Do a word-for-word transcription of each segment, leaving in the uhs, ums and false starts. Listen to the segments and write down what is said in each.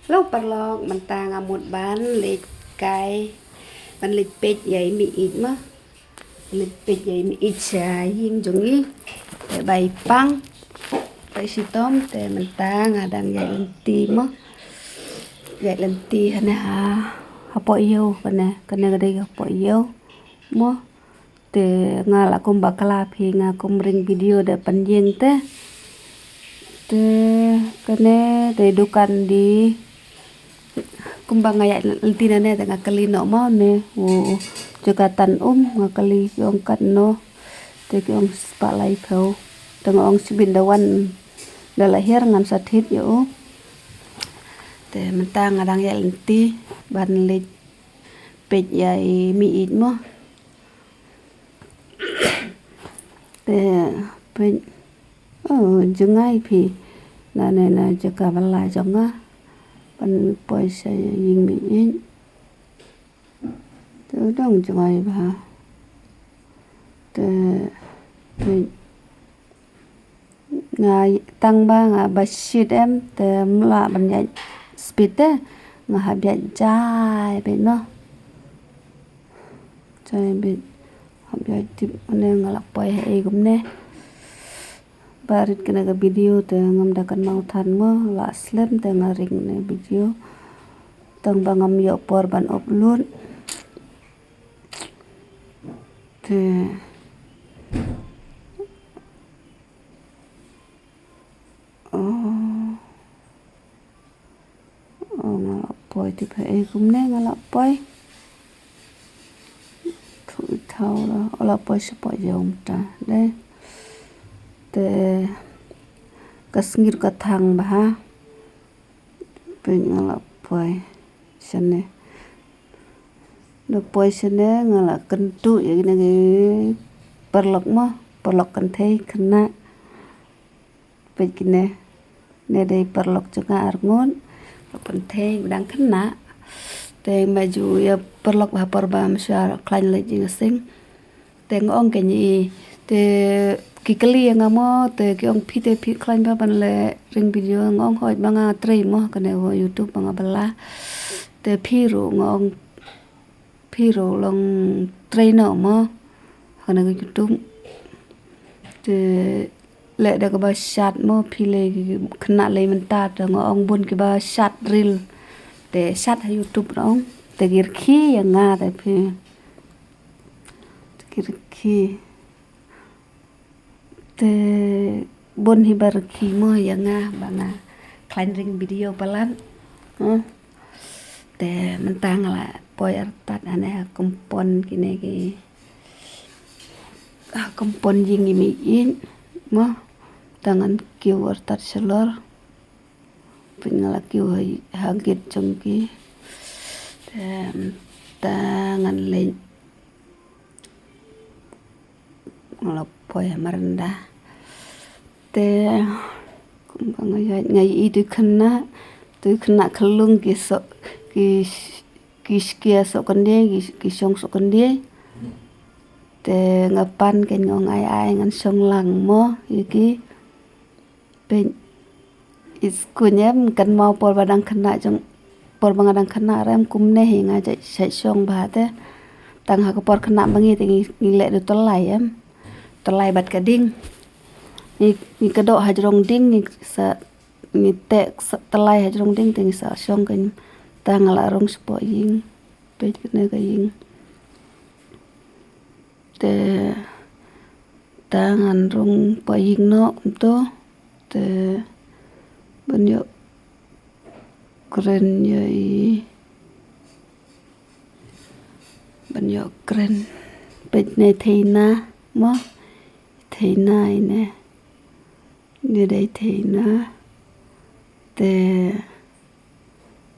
Hello paralok, mynta nga mut ban leit kai, ban leit peit ïa i mei-ïeit mo. Leit peit ïa i mei-ïeit sha ïing jong ngi. Te ba i pang, ba i shitom, te mynta nga dang ïaid lynti mo. Ïaid lynti hane ha, hapoh ïew kane, kane ka dei hapoh ïew mo. Te nga la kumba kala phi nga kum ring video da pan ïing te. Te kane te dukan di kumba nga ïaid lynti nane te nga kylli noh ma ne u jaka tan um nga kylli ki ong katno. Te ki ong spah laiphew. Te nga ong shibit da wan da la hiar ngam sa thied ïa u. Te mynta nga dang ïaid lynti ban leit peit ïa i mei-ïeit mo. Te peit, oh, jngai phi. Nane na jaka ba la jong nga. Ban poi sha ïing mei-ïeit. Te u dang jngai bha. Te peit. Nga tang ba nga ba shit em te mla ban ïaid speed te nga hap ïaid jai beit noh. Jai beit hap ïaid tip ne nga la poi ha ei kumne. Ba rit kane ka video te ngam da kan mau than mo la slem te nga ring ne video. Tang ba ngam ïoh por ban upload. Te Oh. Oh, nga la poi tip ha ei kumne nga la poi. Thu i thau la, oh, la poi shapoh ïew mynta. Dei. Te ka sngi ka thang bha. Peit nga la poi shane. Da poi shane nga la kyntu ïa kine ki paralok mo, paralok kynthei khynnah. Peit kine. Ne dei paralok jong nga arngut. Paralok kynthei ba dang khynnah. Te ma ju ïa paralok ba ha por ba mynshwa khlaiñ leit ïing sing. Te nga ong kane i te ki kylli ïa nga mo te ki ong phi te phi khlaiñ ba ban leh ring video nga ong hooid ba nga trei mo kane ha YouTube ba nga bylla. Te phi ruh nga ong phi ruh long trei noh mo ha kane ka YouTube. Te leh da kaba shad mo phi lei ki khynnah lei mynta te nga ong bun kiba shad reel. Te shad ha YouTube nga ong te ki rkhie ïa nga te phi. Te ki rkhie. Te bun hi ba rkhie mo ïa nga ba nga khlaiñ ring video palat. Huh? Te mynta nga la poi artat hane ha kompon kine ki. Ha kompon ïing i mei-ïeit mo. Te ngan kiew artat shalor. Peit nga la kiew ha, ha gate jong ki. Te mynta ngan leit. Nga la poi ha maranda. Te kumba nga ïaid nga ïohi tu khynnah, tu khynnah khyllung ki soh, ki, ki shkia sohkyndiei, ki, ki shong sohkyndiei. Te nga pan kein nga ong ai ai ngan shong lang mo ïa ki. Peit. Is kuñ em kynmaw por ba dang khynnah jong, por ba nga dang khynnah rem kumne hi nga jait shait shong bha te. Tang ha ka por khynnah ba ngi te ngi, ngi leh da u tyllai em. Tyllai bad ka ding. Ngi, ngi kdoh ha jrong ding ngi sa, ngi teh sa tyllai ha jrong ding te ngi sa shong kein. Tang nga la rung shapoh ïing. Peit kane ka ïing. Te tang ngan rung pa ïing noh kumto. Te ban ïoh kren ïa i, ban ïoh kren. Peit ne theina mo. Theina ine. Ne dei theina. Te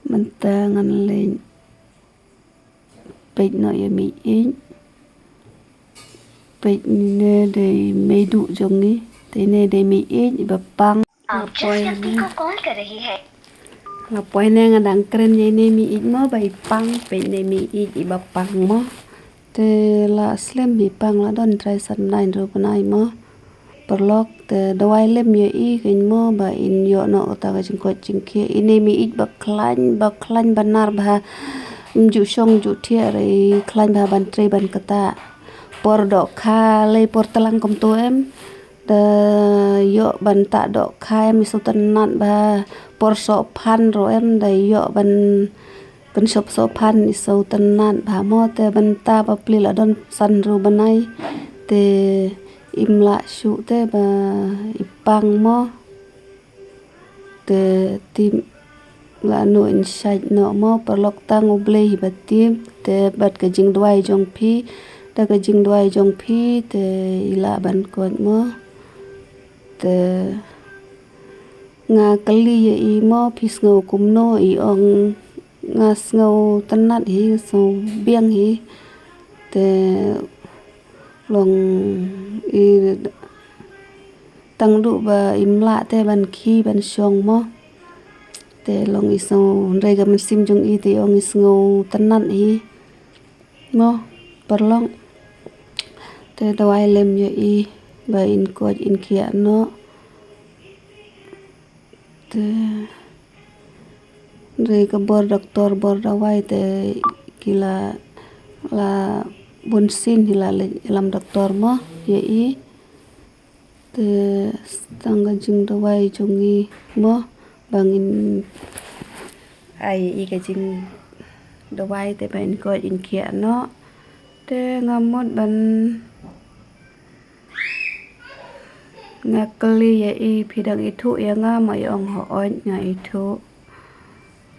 mynta ngan leit peit noh ïa mei-ïeit. Peit ne dei meiduh jong ngi. Te ne dei mei-ïeit iba pang. आप जिस व्यक्ति को कॉल कर रही है। Nga poi ne nga dang kren ïa ne mei-ïeit mo ba i pang, peit ne mei-ïeit iba pang mo. Te la slem i pang la don trai san nine ruh bnai mo. Paralok, te dawai lem ïa i kein mo ba in ïoh noh kata ka jingkoit jingkhiah. Ine mi ïeit ba khlaiñ, ba khlaiñ ba nar bha. Ym ju shong ju thiah re, i khlaiñ bha ban trei ban ktah. Por dohkha lei por tlang kumto em. Da ïoh ban tah dohkha em, i sngewtynnat bha. Por sohphan ruh em, da ïoh ban pynshop sohphan, i sngewtynnat bha mo. Te bynta ba pli la don san hynriew bnai. Te im lah shuh te ba i pang mo. Te tip lano in shait noh mo, paralok, tang U Blei hi ba tip. Te bad ka jingduwai jong phi, da ka jingduwai jong phi te i lah ban koit mo. Te nga kylli ïa i mo, phi sngew kumno? I ong nga sngewtynnat hi, nga sngewbiang hi. Te long i tang duh ba im lah te ban khie ban shong mo. Te long i sngew, hynrei ka mynsiem jong i te i ong i sngewtynnat hi mo, paralok. Te dawai lem ïa i ba in koit in khiah noh. Te hynrei ka bor doktor, bor dawai te ki la, la bun sien hi la leit ïalam doktor mo ïa i. Te tang ka jingdawai jong i mo, ba ngin ai i ka jingdawai te ba in koit in khiah noh. Te nga mut ban, nga kylli ïa i, phi dang ithuh ïa nga mo? I ong hooid nga ithuh.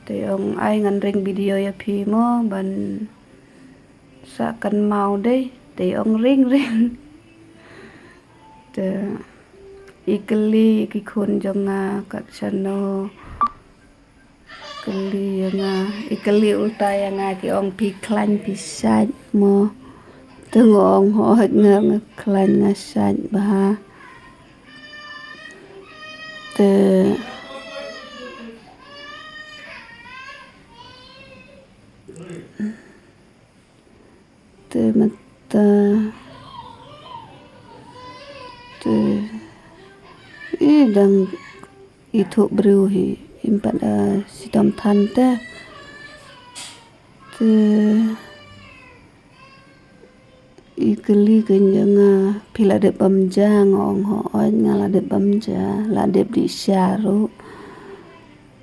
Te i ong ai ngan ring video ïa phi mo ban sah kynmaw dei. Te i ong ring ring. Te i kylli ki khun jong nga kat shano. Kylli ïa nga, i kylli ulta ïa nga, ki ong phi khlaiñ phi shait mo. Te nga ong hooid nga, nga khlaiñ nga shait bha. Te, te mynta, te i dang ithuh briew hi, im pat da shitom than te. Te i kylli kein ïa nga, phi la dep bam ja? Nga ong hooid nga la dep bam ja, la dep dih sha ruh.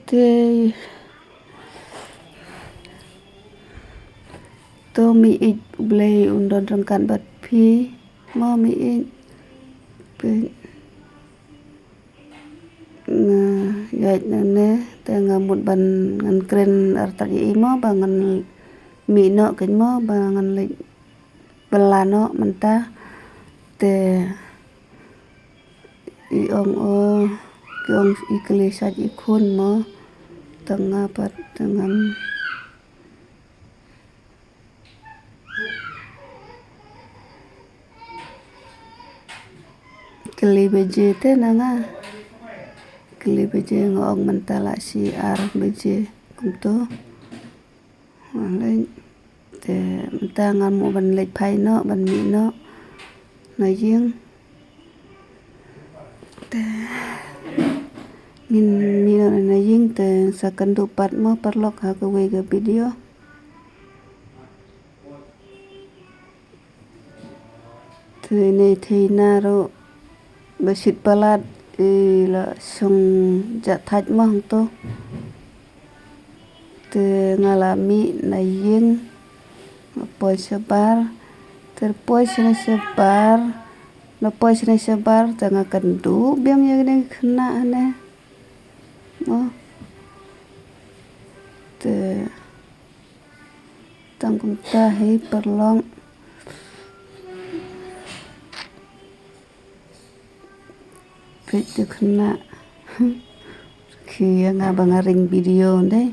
Te to, mi ïeit, U Blei un don ryngkat bad phi mo, mi ïeit. Phi nga ïaid nangne te nga mut ban, ngan kren artat ïa i mo ba ngan mih noh kein mo, ba ngan leit bylla noh mynta. Te i ong o, ki ong i kylli shait i khun mo. Tang nga pat te ngam kylli baje te na nga. Kylli baje, nga ong mynta la shi ar baje kumto. Nga leit te mynta ngan mut ban leit phai noh, ban mih noh na ïing. Te ngin mih noh na ïing te sa kynduh pat mo paralok ha kawei ka video. Te ine i thei na ruh ba shit palat i la shong jah thait mo hangto. Te nga la mih na ïing, nga poi shabar. Te poi shane shabar, nga poi shane shabar te nga kynduh biang ïa kine ki khynnah hangne. Mo. Te tang kumta hi paralok. Peit te khynnah. Khie ïa nga ba nga ring video dei.